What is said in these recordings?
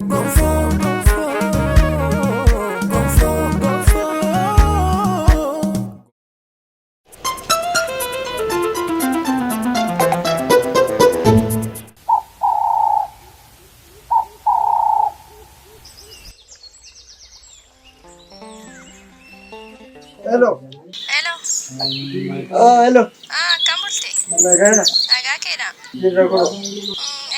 Gonfoo gonfoo gonfoo gonfoo. Hello. Hello. Ah, hello. Ah, akkam bulte? Nagaadha. Nagaa keedha. Jirra koo.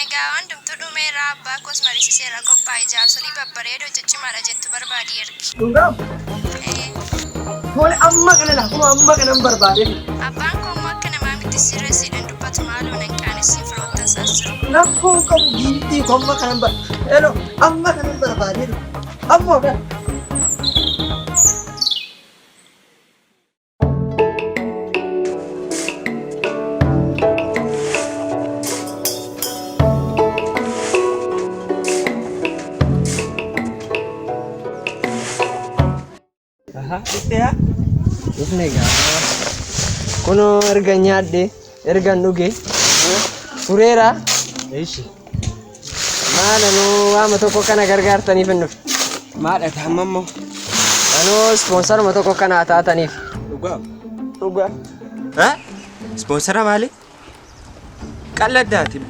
Egaa hundumtuu dhumeera abbaa koos mariisiseera qophaa'e jaarsolii babbareedoo ciccimaadha jettu barbaadi ergi. Dhugaa? Ee, Tole amma kana laa kuma amma kanan barbaade. abbaan koo immoo akka namaa miti sirreessiidhaan dubbatu maaloo nan qaanessiin firoottan isaas jiru. Rakkoo qabu giiftii koo amma kanan bar. Hello amma kanan barbaade. Amma kana. Dhufne egaa. Kunoo erga nyaadhe ergan dhuge tureera. Eeshi. Maal anuu waama tokko kana gargaartaniif hin dhufe. Maadha hamma immoo? Anuu ispoonsaruma tokko kana haa taataniif. Dhugaa. Dhugaa. Ispoonsara maali? Qalladdaati.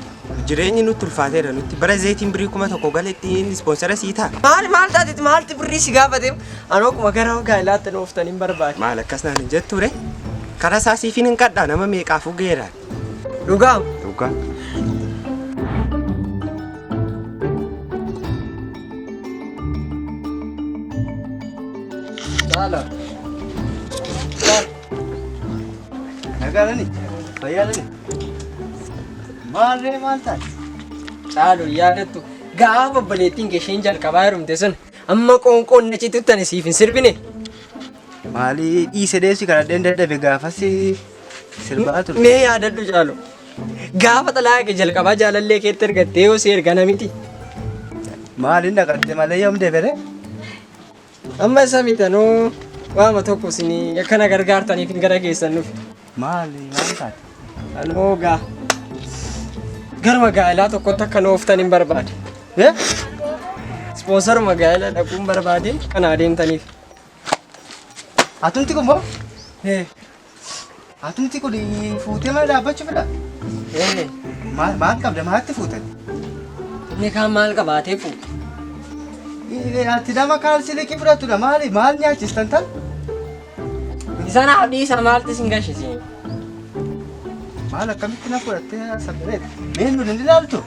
Jireenyi nutti ulfaateera nutti. Bara zayitiin birrii 1000 galetti inni ispoonsara sii ta'a. Maal maal taateeti maalti birrii si gaafate anuu akkuma gara gaa'ilaatti nu ooftan hin barbaade. Maal akkas naan hin jetture? Karaa isaa siifin hin qadhaa nama meeqaafuu geera. Dhugaa. Dhugaa. Saala. Nagaadhani? Fayyaadhani? Maalree maal taate? Caalu yaadattu gaafa obboleettiin kee isheen jalqabaa heerumte sun amma qoonqoon na citutti ani siif hin sirbine. Maali dhiise deessi kadhadheen dadhabe gaafas sirbaa ture. Mee yaadadhu Caalu. Gaafa xalayaa kee jalqabaa jaalallee keetti ergattee yoo si erga namiti. Maaliin dhaqatte malee yoom deebere? Amma isa mitanuu waama tokko isin akkana gargaartaniif hin gara keessan dhufe. Maali maal taate? Anoo gaa garuma gaa'elaa tokkotti akka nu ooftan hin barbaade. Eh? Ispoonsaruma gaa'ela dhaquun barbaade kana adeemtaniif. Atumti kun moo? Eh, Atumti kun fuutee mana dhaabbachuu fedha? eh, Maal maal qabda maaltti fuutan? Inni kaan maal qabaatee fuudha? Ati nama kaalsii liqii fudhattudha maali maal nyaachistan tan? Isa naaf dhiisa maaltu isin gashisiin? Maal akkamitti na fudhattee sabbareeta? Mee nu hin ilaaltu?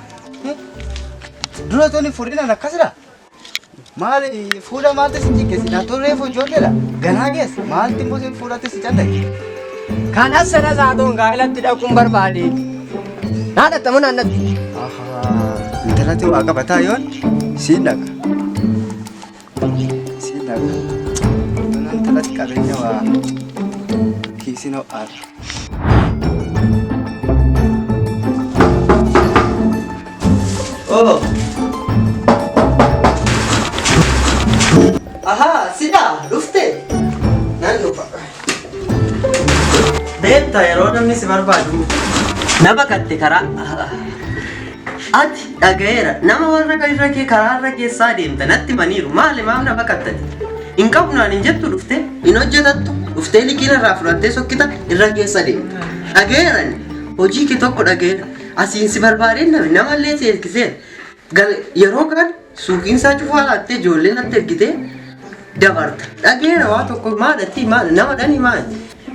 Dura otoo hin fuudhin an akkasidha. Maali fuula maaltu si jiggeessi? Na tun reefu ijoolleedha. Ganaa geessa. Maalti immoo si fuulatti si callaqe? Kanas sanas haa ta'u gaa'elatti dhaquun barbaade. Naa dhatta moo naan dhattu? Ahaa, intalatti waa qabataa yoon siin dhaqa. Siin dhaqa. Yoon intalatti qabeenya waa kiisiin ho'aadha. Oh. Ahaa, sidha dhufte. Nan dhufa. Beekta yeroo namni si barbaadu na baqatte karaa. Ati dhaga'eera nama warra irra kee karaa irra keessaa deemta natti himaniiru maali maaf na baqattati? Hin qabu naan hin jettu dhufte hin hojjetattu dhuftee liqiin irraa fudhattee sokkita irra keessa deemta. Dhaga'eera ani hojii kee tokko dhaga'eera asiin si barbaadeen nabi namallee si ergiseera. Yeroo kaan suuqiin isaa cufaa laattee ijoollee natti ergitee dabarta. Dhageera waa tokko maadhatti maal nama dhani maal.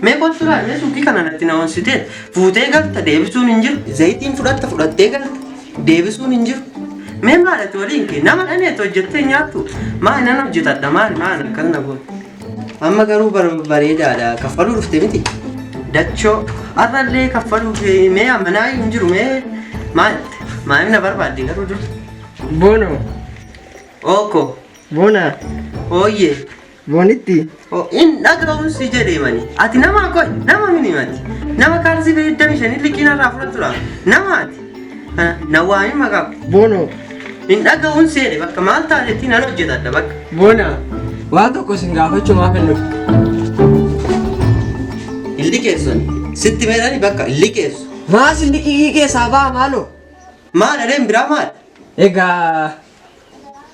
Mee kottu laa mee suuqii kana natti na onsitee fuutee galta deebisuun hin jiru. Zayitiin fudhatta fudhattee galta deebisuun hin jiru. Mee maadhatti waliin kee nama dhani ati hojjettee nyaattu maal nan hojjetadha maal maal akkas na goota. Amma garuu bareedaadha kaffaluu dhufte miti. Dachoo har'allee kaffaluuf mee amanaa hin jiru mee maal maal na barbaadde garuu dur. Bono. Ooko. Bona. Ooyyee. Bonitti. In dhaga'uun si jedhee mani. Ati nama koi nama mini mati. Nama kaalsii digdami shanii liqiin irraa fudhatudha. Nama ati. Na waami maqaa. Bono. In dhaga'uun si jedhe bakka maal taatetti nan hojjetadha bakka. Bona. Waan tokko isin gaafachuu maaf hin dhufe? Hin liqeessu ani. Sitti meedhani bakka hin liqeessu. Maas liqii keessaa ba'a maaloo? Maal adeen biraa maal? Egaa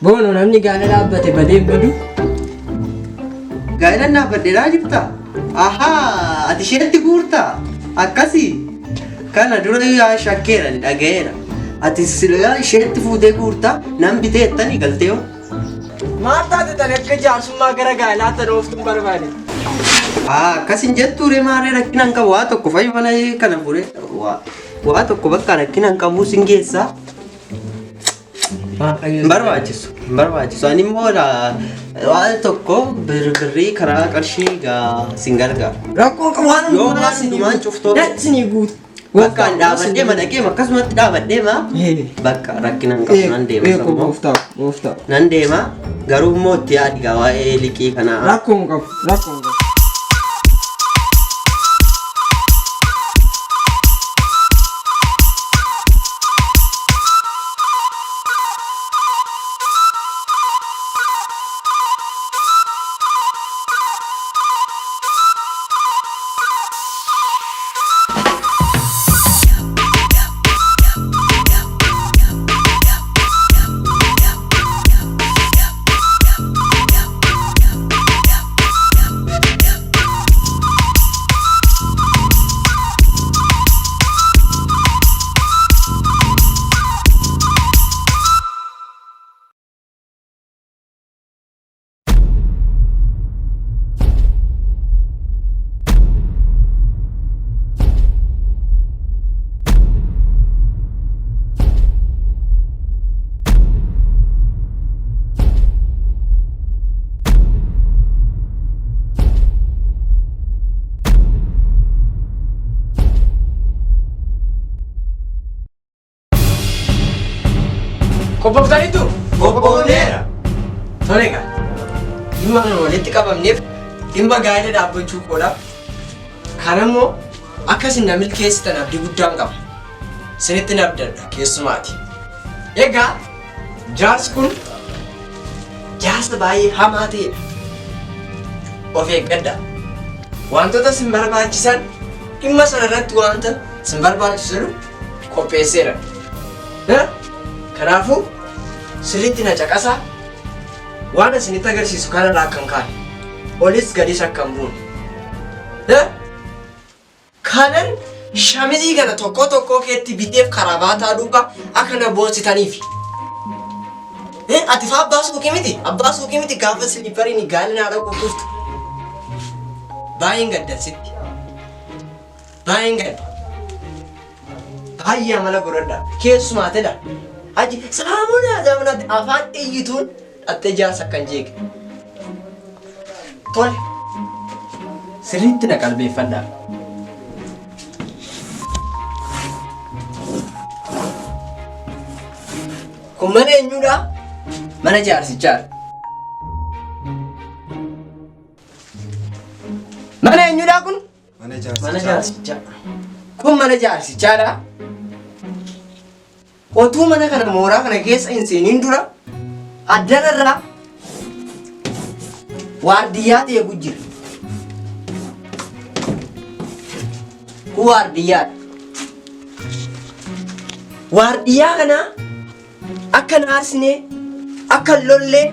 Boonoo namni gaala dhaabbate badee hin badu. Gaa'ela dhaabbadheeraa jirta? Ahaa, ati isheetti guurta? Akkasii? Kana dura yaa shakkeera ni dhaga'eera. Ati silaa isheetti fuutee guurta nan bitee jettanii galtee hoo? Maal taate tan akka jaarsummaa gara gaa'elaa tan ooftuun barbaade. Haa akkas hin jettuu ree maarree rakkina hin qabu waa tokko fa'i mana kana fuudhee waa tokko bakka rakkina hin qabu sin geessaa. Hin barbaachisu hin barbaachisu ani immoo waan tokko birrii karaa qarshii gaa sin gargaara. Rakkoon qabu waan Yoo waan hundumaan cuftoo Natti guutu. Bakka an dhaabadhee ma dhaqee ma akkasumatti dhaabadhee ma bakka rakkina hin qabu nan deema Eekoo sammuu. gooftaa gooftaa. Nan deema garuu immoo itti yaadi gaa waa'ee liqii kanaa. Rakkoon qabu rakkoon qabu. Qophooftaniitu? Qophoofneera. Tole egaa. Dhimma kana walitti qabamneef dhimma gaa'ela dhaabbachuu koodha. Kanammoo akka isin na milkeessitan abdii guddaan qaba. Isinitti na abdadha keessumaati. Egaa jaarsi kun jaarsa baay'ee hamaa ta'edha. Of eeggadha. Wantoota isin barbaachisan dhimma sana irratti wanta isin barbaachisu qopheesseera. Kanaafuu sirriitti na caqasaa waan isinitti agarsiisu kanarraa akka hin kaane olis gadis akka hin buune. Kanan shamizii kana tokkoo tokkoo keetti biteef karabaataa duukaa akka na boonsitaniif. Ati faa abbaa suuqii miti? Abbaa suuqii miti gaafa siliipariin gaala naa dhaquu dhuftu. Baay'een gaddan sitti. Baay'een gadda. Baay'ee amala godhadha. Keessumaa tedha. Achi saamunaa saamunaatti afaan iyyituun dhattee jaarsa akkan jeeqe. Tole. Sirriitti na qalbeeffadhaa. Kun mana eenyuudha? Mana jaarsichaadha. Mana eenyuudha kun? Mana Mana jaarsichaa. Kun mana jaarsichaadha. Otuu mana kana mooraa kana keessa hin seeniin dura addanarraa waardiyyaa ta'e jira. Kun waardiyyaadha. Waardiyyaa kana akka hin aarsinee akka hin lollee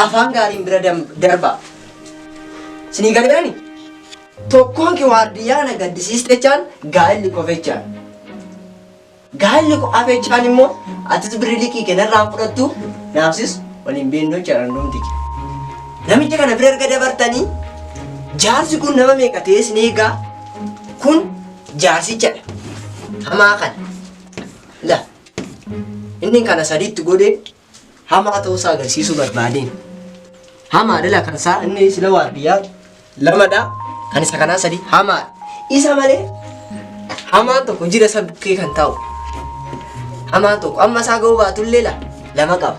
afaan gaariin bira darbaa. Sinii galeerani? Tokkoon kee waardiyyaa na gaddisiiste jechaan gaa'elli kofe jechaan. Gaa'elli ko hafe jechaan immoo atis birrii liqii kee narraa hin fudhattu naafsis waliin beennoo jechaadha hundumti kee. Namicha kana bira erga dabartanii jaarsi kun nama meeqa ta'ee isin eegaa kun jaarsichadha. Hamaa kana. La inni kana sadiitti godhee hamaa ta'uusaa agarsiisuu barbaadeen. Hamaadha la kan isaa inni sila waardiyyaa lamadha kan isa kanaa sadi hamaadha. Isa malee hamaan tokko jira isa bukkee kan taa'u. Hamaan tokko amma isaa ga'uu baatullee la lama qaba.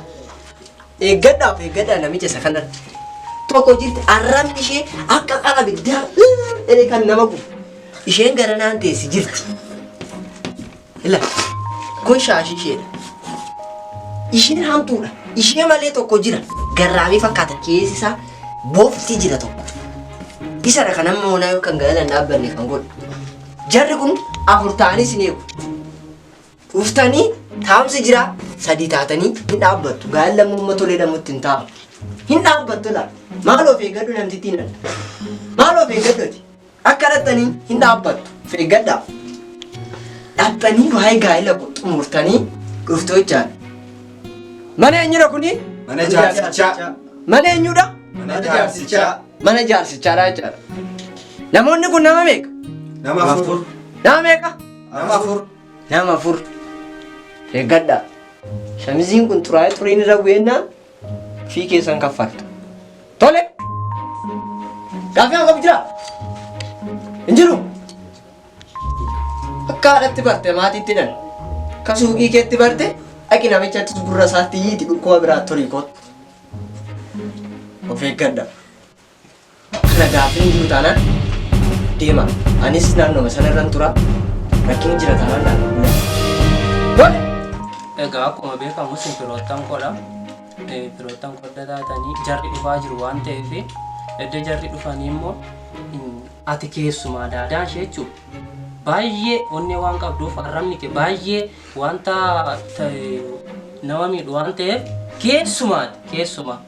Eeggadhaa of eeggadhaa namicha isa kanarra. Tokko jirti arrabni ishee akka qara abiddaa jedhee kan nama gubu. Isheen garanaan teessi jirti. Ila kun shaashii isheedha. Isheen hamtuudha. Ishee malee tokko jira. Garraamii fakkaata keessi isaa bofti jira tokko. Isadha kan amma onaa kan gaa'ela hin dhaabbanne kan godhu. Jarri kun afur ta'anii isin eegu. Dhuftanii Taa'umsi jira sadii taatanii hin dhaabbattu. Gaa'ela lammummaa tolee lamutti hin taa'u. Hin dhaabbattu laata. Maal of eeggadhu namtittiin dhala. Maal of eeggadhu ati? Akka dhattanii hin dhaabbattu. Of eeggadhaa. Dhattanii waa'ee gaa'ela xumurtanii dhuftu jechaadha. Mana eenyudha kuni? Mana jaarsichaa. Mana eenyudha? Mana jaarsichaa. Mana jaarsichaadha jechaadha. Namoonni kun nama meeqa? Nama afur. Nama meeqa? Nama afur. Nama afur. Eeggadhaa. Shamiziin kun xuraa'ee xuriin irra bu'eennaan fi keessan kaffaltu. Tole. Gaaffii qabu jira? Hin jiru. Akka haadhatti barte maatiitti dhan. Akka suuqii keetti barte dhaqi namichatti gurra isaatti yiiti dhukkuba biraa torii kootu. Of eeggadha. Kana gaaffiin jiru taanaan deema. Anis naannoma sana irran tura. Rakkinni jira taanaan naannoo. Tole. Egaa akkuma beekamu isin firoottan kodha. Firoottan kodha taatanii jarri dhufaa jiru waan ta'eef edda jarri dhufanii immoo ati keessumaa daadaa ishee jechuudha. Baay'ee onnee waan qabduuf arrabni kee baay'ee wanta nama miidhu waan ta'eef keessumaati keessumaa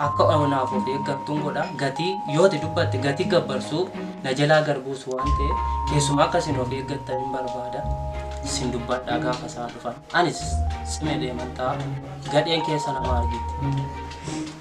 akka onaaf of eeggattuun godha gatii yoo ati dubbatte gatii gabbarsuu na jalaa garbuusu waan ta'eef keessumaa akka isin of eeggattan hin barbaada. Isin dubbadhaa gaafa isaan dhufan. Anis simee deeman ta'a gadheen keessa nama argiti.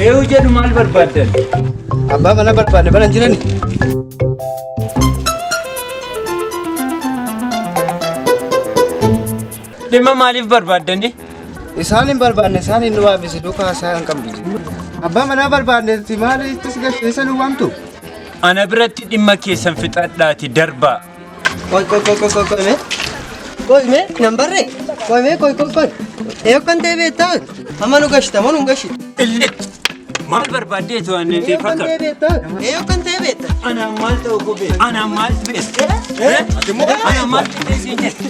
Eeyyuu jedhu maal barbaaddan? Abbaa mana barbaadne bana hin jirani. Dhimma maaliif barbaaddani? Isaan hin barbaanne isaan hin waamisi duukaa haasaa hin qabdu. Abbaa manaa barbaadne maal ittis gasheessa nu waamtu? Ana biratti dhimma keessan fixadhaati darbaa. Qoy qoy qoy qoy qoy qoy mee. Qoy mee nan barree. Qoy mee qoy qoy qoy. Eeyyoo kan ta'e beektaa? Amma nu gashita moo nu hin gashitu? Illee maal barbaaddeetu waan ta'e Eeyyoo kan ta'e fakkaatu? beektaa? Eeyyoo kan ta'e beektaa? Anaan maal ta'u kophee? Anaan maal bees? Anaan maal ta'e siin jette?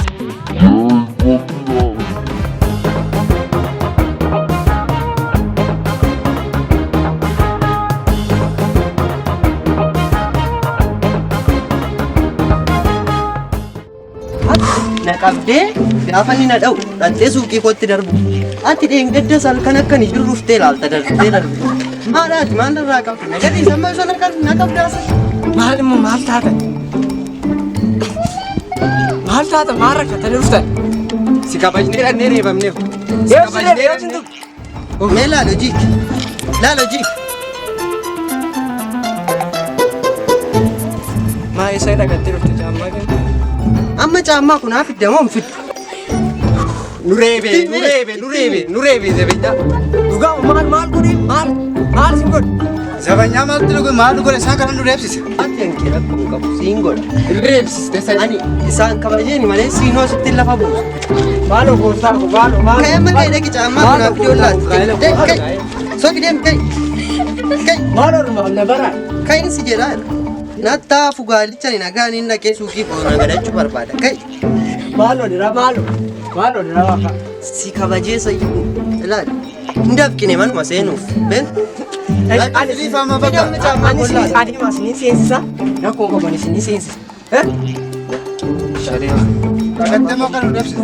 Na qabdee gaafa inni na dha'u dhattee suuqii kootti darbu. Ati dheengadda halkan akka ni jiru dhuftee ilaalta darbitee darbu. Maal ati maal irraa qabdu? Na gadhiis amma isa na qabdaasa. Maal immoo maal taatan? Maal taatan maal rakkatanii dhuftan? Si kabajnee dhannee reebamneef. Si Yoo si kabajnee yoo si Mee laal hojii. Laal hojii. Maa isa dhaqattee dhufte caammaa kana? Amma caammaa kun haa fidda moo hin fiddu? Nu reebe, nu reebe, nu reebe, nu reebe zabanyaa. Dhugaa maal maal godhe maal maal sin godhe? Zabanyaa maaltu dhuge maal godhe isaan kana nu reebsise. Ati hanqina rakkoo hin qabu siin godha. Reebsiste sani. Ani isaan kabajeeni malee siin hoo sitti lafa buusu. Maaloo gooftaa ko maaloo maaloo. Ka'ee amma ka'ee dhaqi caammaa kun haa fiduu laatu. Deem ka'e. Soki deem ka'e. Ka'e. Maaloo dhumaaf na bara. Ka'in si jedhaa. Nattaa fugaalicha ni nagaan hin dhaqee suuqii koo nagadachuu barbaada. Ka'e. Maaloo dira maaloo. Maaloo dira waaqa. Si kabajee sayyuu ilaali. Hin dafqine manuma seenuuf. Ben. Ani Siifama bakka. Ani sin ani ma sin seensisa. Rakkoo qabu ani sin seensisa. Dhaqattee moo kana nu reebsise?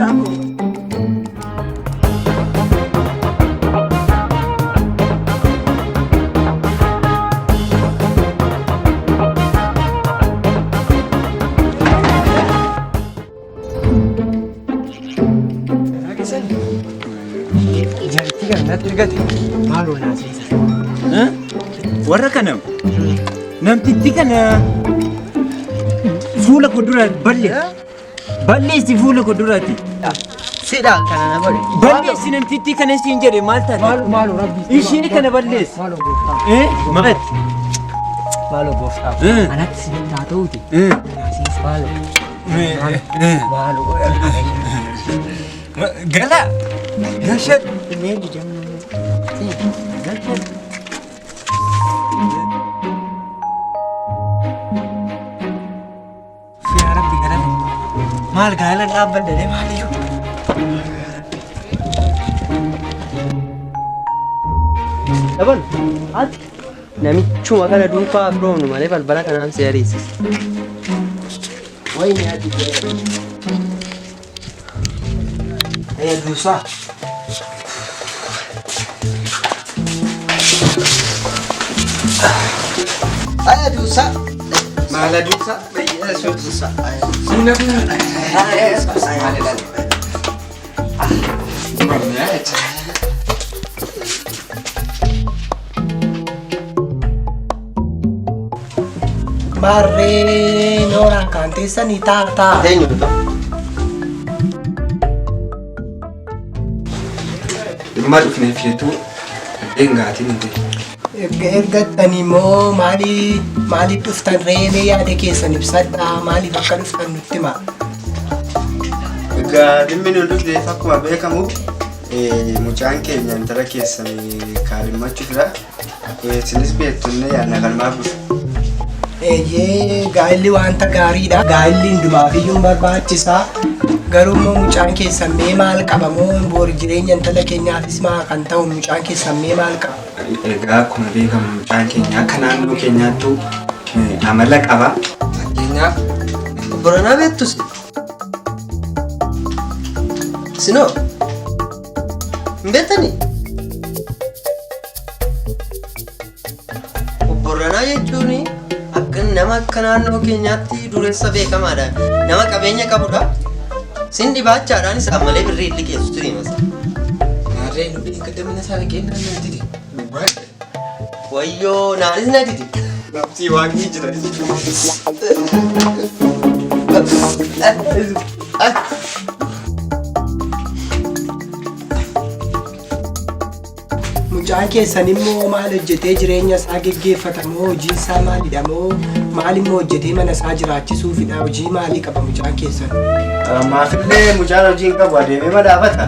argate. Maaloo naa seesa. Warra kana namtitti kana fuula koo dura balleessi. Balleessi fuula koo duraati. Sidha kana na godhe. Balleessi namtitti kana siin jedhe maal taate? Maaloo maaloo rabbi. Ishee kana balleessi. Maaloo gooftaa. Maal? Maaloo gooftaa. Anatti isinitti haa ta'uuti. Naa seesa maaloo. Maaloo. Gala. Gashat. Mee jijjiirama. Gashat. Yaa Rabbi galata. Maal gaala dhaabbadde maaliyyuu? Dabal ati namichuma kana duukaa firoomnu malee balbala kanaan si ariisisa. Wayini ati Duusaa. Aya duusaa. Maala duusaa. Duusaa. Maarree nooraan kan teessanii taa taa. Eenyutu? Dhimma dhufneef jettuu dhengaatiin hin ta'e. Erga ergattanii immoo maali maaliif dhuftan reemee yaada keessan ibsadhaa maaliif akka dhuftan nutti himaa. Egaa dhimmi nu dhufneef akkuma beekamu mucaan keenya intala keessan kaadhimmachuufidha. Isinis beektunne yaadna galmaaf dhufe. Eeyyee gaa'illi wanta gaariidha. Gaa'illi hundumaafiyyuu barbaachisaa. Garuu immoo mucaan keessan mee maal qaba moo boori jireenya intala keenyaafis maa kan ta'u mucaan keessan mee maal qaba? Egaa akkuma beekamu mucaan keenya akka naannoo keenyaattu amala qaba. Fakkeenyaaf Boranaa beektus? Sinoo? Hin beektanii? Boranaa jechuun akka nama akka naannoo keenyaatti dureessa beekamaadha. Nama qabeenya qabudha. Sin dhibaachaadhaan isaan malee birrii hin liqeessu ture. Maarree nu beekadamina isaa liqeennaan na dide. Wayyoo naanis na dide. Labsii waaqni jira. Mucaan keessan immoo maal hojjetee jireenya isaa geggeeffata moo hojiin isaa maalidha moo maal immoo hojjetee mana isaa jiraachisuufidha hojii maalii qaba mucaan keessan? Maafillee mucaan hojii hin qabu adeemee madaafata.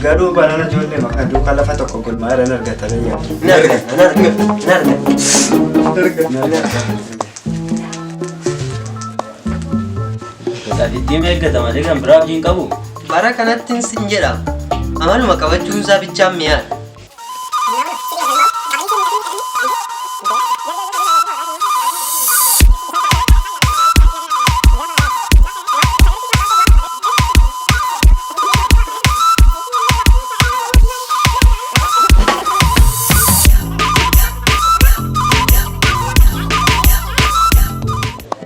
Garuu banana ijoollee maqaa duukaa lafa tokko gulmaa'ee argatanii yaadu. Nan argata, nan argata, nan argata. Ittiin eeggata malee kan biraa hojii hin qabu. Bara kanatti sin jedha. Amaluma qabachuun isaa bichaan mi'aadha.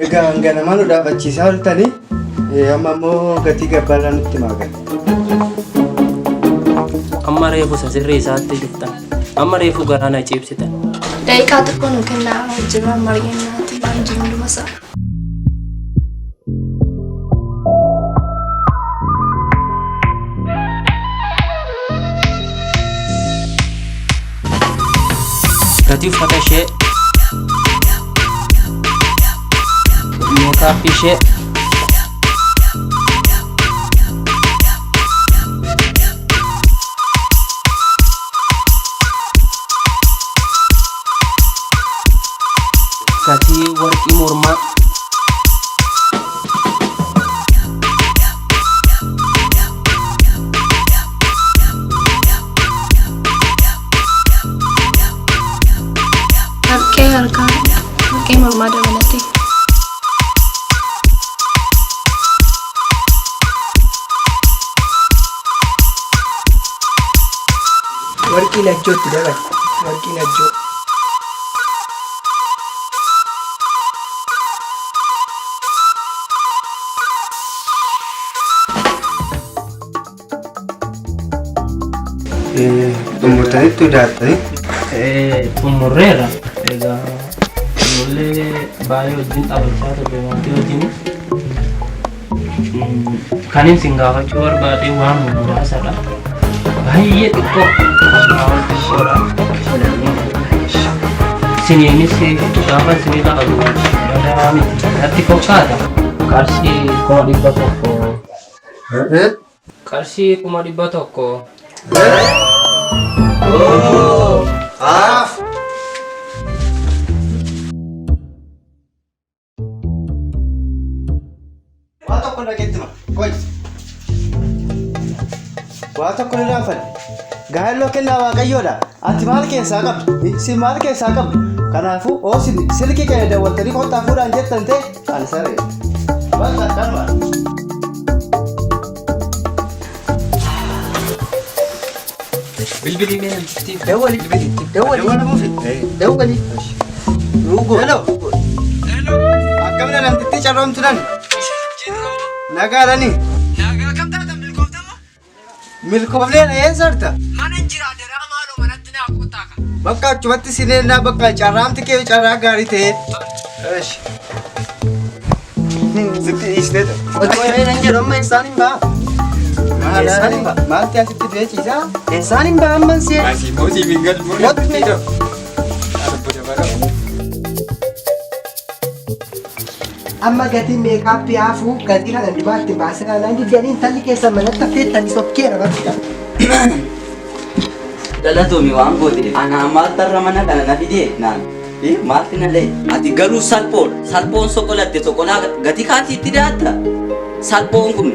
Egaa hanganamaa nu dhaabachiisaa ooltanii amma immoo gatii gabbaarraa nutti maagan. Amma reefu isa sirrii isaatti dhuftan. Amma reefu garaa na ciibsitan. Daqiiqaa tokko nu kennaa wajjin waan mari'annaati waan jiru hunduma isaa. Gatii uffata ishee, meekaappii ishee, gatii warqii mormaa. Warqee harkaa warqee mormaa dabalatee. Warqii lachootti dabali. Warqii lachoo. Xumurtanitti daattanii? Xumurreera. Egaa ijoollee baay'ee wajjin taphachaa turre maatii wajjin. Kan isin gaafachuu barbaade waan muraasadha. Baay'ee xiqqoo waan xiqqoodha. Isiniinis gaafa isin ilaalu badaa miti. Natti fakkaata. Qarshii 100,000. Qarshii 100,000. Haaf. Waa tokko dhageetti ma. Qoy. Waa tokko ni raanfanne. Gaa'elloo kennaa Waaqayyoodha. Ati maal keessaa qabdu? Si maal keessaa qabdu? Kanaafuu oo silkii keenya dawwaltanii kottaa fuudhaan jettan ta'e ani saree. Bakka kanuma. Bilbilii mee namtittiif. Dawwali. Dawwali. Dawwali. Ruugoo. Hello. Akkamina namtittii carroomtu nan? Nagaadhani. Nagaa kam taatan milkooftamoo? Milkoofneedha eessa jirta? Mana hin jira daraa maaloo manatti naa kottaa ka. Bakka achumatti sineennaa bakka carraamti kee carraa gaarii ta'e. Eesh. Sitti dhiisnee Qottee nan jedhu amma isaan hin ba'a. Eessaan hin ba'a? Maalti asitti du'ee ciisaa? Eessaan hin ba'a amman si'e? Asii immoo siif hin galu. Qottee. Amma gatiin meekaappii hafuu gatii kana dibaatti baasee naan diddanii intalli keessan manatti affeettanii sokkeera bakka. Galatoomi waan goote. Anaa maaltu har'a mana kana na fidee naan. Maaltu na la'e? Ati garuu salphoodha. Salphoon soqolatte soqolaa gatii kaatiitti daatta. Salphoon kun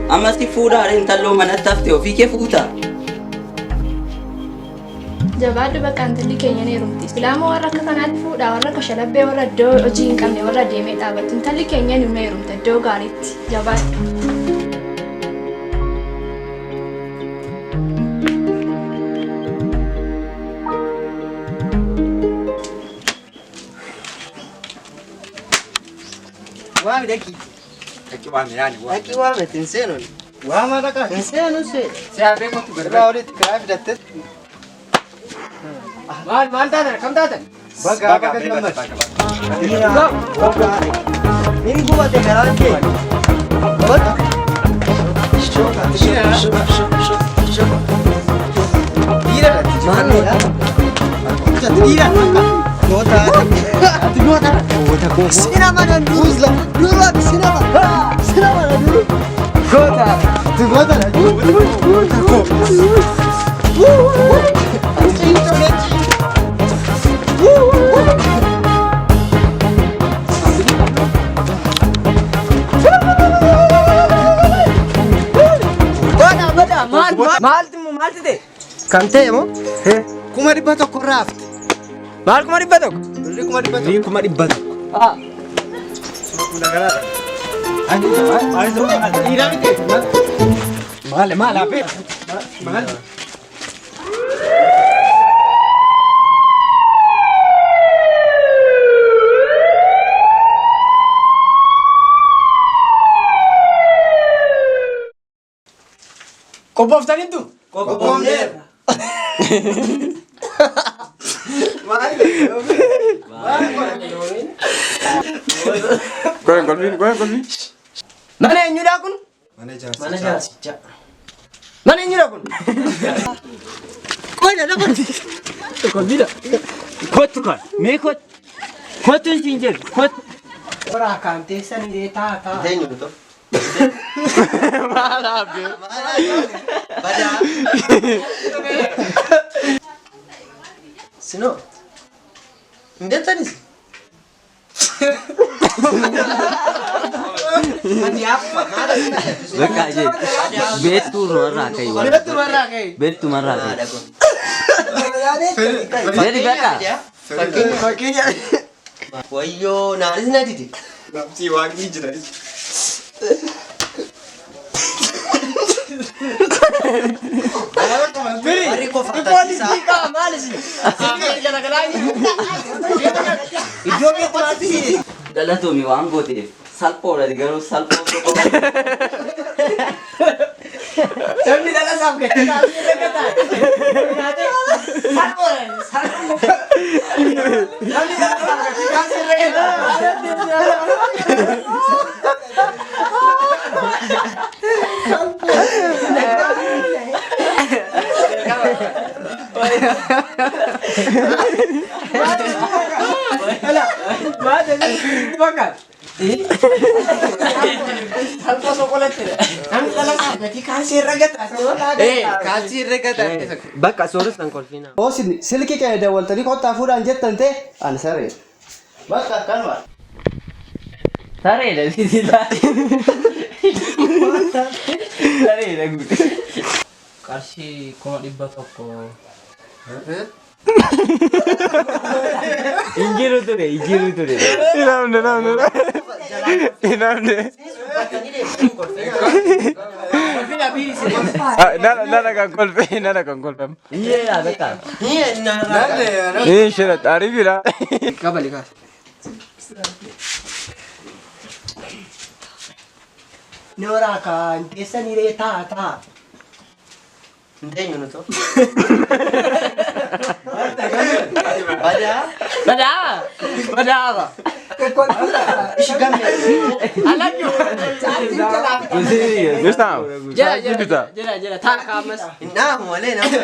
amma si fuudhaare intalloo manatti hafte ofii kee fuuta. Jabaadhu bakka intalli keenya ni heerumti. Silaamoo warra akka kanaatti fuudhaa warra kashalabbee warra iddoo hojii hin qabne warra deemee dhaabattu. Intalli keenya ni heerumta iddoo gaariitti. Jabaadhu. Waami dhaqi. Dhaqi waami yaani waami. Dhaqi waami hin seenuun. Waama dhaqaa. Hin seenu see. Si hafee kottu Irraa gargar. olitti kiraa fidatte. Maal maal taatan kam taatan? Baga baga gammad. Hin gubate garaan kee. Kottu. Dhiira Maalidha? Dhiira Goota. Ati goota. Goota koo. Sinama nan duru. Duru ati sinama. Sinama nan duru. Goota. Ati goota. Goota koo. Godha godha maal maaltu maaltu ta'e? Kan ta'e moo? 100,000 irraa hafte. Maal 100,000? Birrii 100,000. 100,000. Dhiira miti. Maal maal hafee? Maal? Qophooftaniittu? Qophoofneerra. Goen golfiin goen golfiin. Mana eenyudha kun? Mana Mana jaarsichaa. jaarsichaa. Mana eenyudha kun? Qoyna na kun. Kolfiidha. Kottu kan mee kottu. Kottu siin jedhu kottu. Horaa kan teessan illee taa taa. Eenyu dhufu? Maal hafe? Badaa. Sinoo. Hin beektanis? Bakka ishee beektuu irraa ka'i. Beektuu irraa ka'i. Beektuu irraa ka'i. Jedhi bakka. Fakkeenya. Wayyoo naanis na dide. Labsii waaqni jira. Warri kofataa. Iddoo keetti maaltu si Galatoomi waan gooteef salphoodha garuu salphoo tokko. Namni dhala isaaf gadi taasisee irra gataa. Namni dhala gatii kaalsii irra Salphoo soqolatte. Namni dhala gatii kaalsii irra gata. Kaalsii irra gata. Bakka sooressa hin kolfiina. Hoosin silkii keenya dawwaltanii kottaa fuudhaan jettan ta'e ani sareedha. Bakka akkanuma. Sareedha sisilaa. Sareedha guute. Qarshii 100,000. Injiru ture, injiru ture. Namni namni namni. Nana kan kolfe, nana kan kolfam. Iyyee bakka. Ni shira ariifidha. Qabali kaas. Nooraa kan teessanii ree taa taa. Hin nuto. Badaa. Badaa. Badaa. Ishi gamme. Alagyu. Jirta? Jira jira jira jira taa kaamas. Hin dhaamu malee nama.